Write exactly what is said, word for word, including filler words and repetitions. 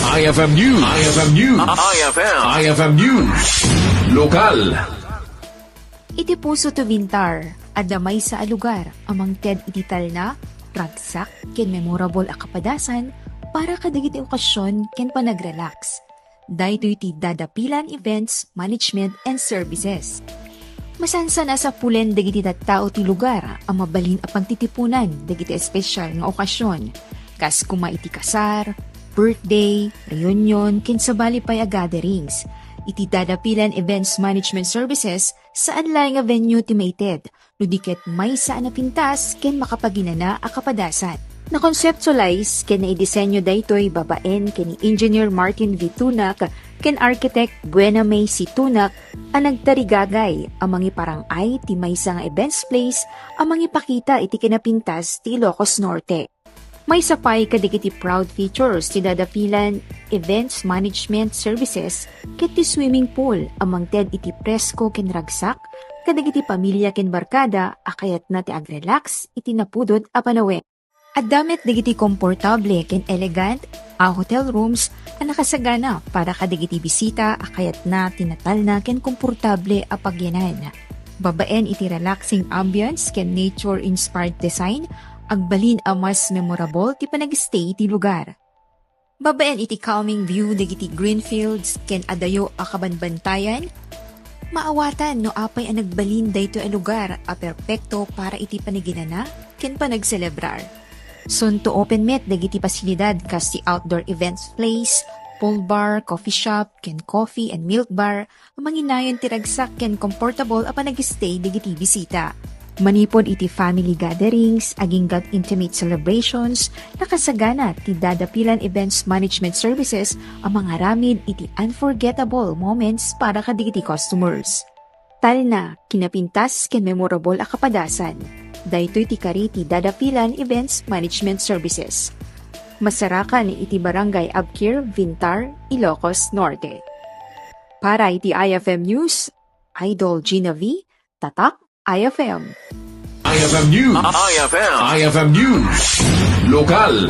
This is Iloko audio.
I F M News. I F M News. I F M. I F M News. Lokal. Iti puso ti Vintar, adda maysa a lugar a mangted iti talna, ragsak, ken memorable a kapadasan para kadagiti okasyon ken panagrelax. Daytoy ti Dadapilan Events Management and Services. Masansan a sapulen dagiti tattao ti lugar a mabalin a pagtitipunan dagiti espesyal nga okasyon, kas koma iti kasar, birthday, reunion, ken sabali pay a gatherings. Iti Dadapilan Events Management Services, saan laeng a venue ti maited, no di ket maysa a napintas ken makapaginana a kapadasan. Na-conceptualize ken naidisenyo daytoy babaen ken ni Engineer Martin V. Tunak ken Architect Buena May C. Tunak a nagtarigagay a mangiparang-ay ti maysa nga events place a mangipakita iti kinapintas ti Ilocos Norte. Maysa pay kadagiti proud features ti Dadapilan Events Management Services ket ti swimming pool a mangted iti presko ken ragsak kadagiti pamilia ken barkada a kayatna ti agrelax iti napudot a panawen. Adda met dagiti komportable ken elegant a hotel rooms a nakasagana para kadagiti bisita a kayatna ti natalna ken komportable a pagyanan. Babaen iti relaxing ambience ken nature-inspired design, agbalin a mas memorable ti panag-stay iti lugar. Babaen iti calming view dagiti green fields ken adayo a kabanbantayan, maawatan no apay a nagbalin daytoy a lugar a perpekto para iti panaginana ken panagselebrar. Sunto open met dagiti pasilidad kas ti outdoor events place, pool bar, coffee shop, ken coffee and milk bar, a manginayon ti ragsak ken comfortable a panag-stay dagiti bisita. Manipud iti family gatherings, agingga't intimate celebrations, nakasagana ti Dadapilan Events Management Services a mangaramid iti unforgettable moments para kadagiti customers. Talna, kinapintas ken memorable a kapadasan. Daytoy ti kari ti Dadapilan Events Management Services. Masarakan iti Barangay Abquir, Vintar, Ilocos Norte. Para iti I F M News, Idol Gina V, Tatak I F M. I F M News. I F M. I F M News. Lokal.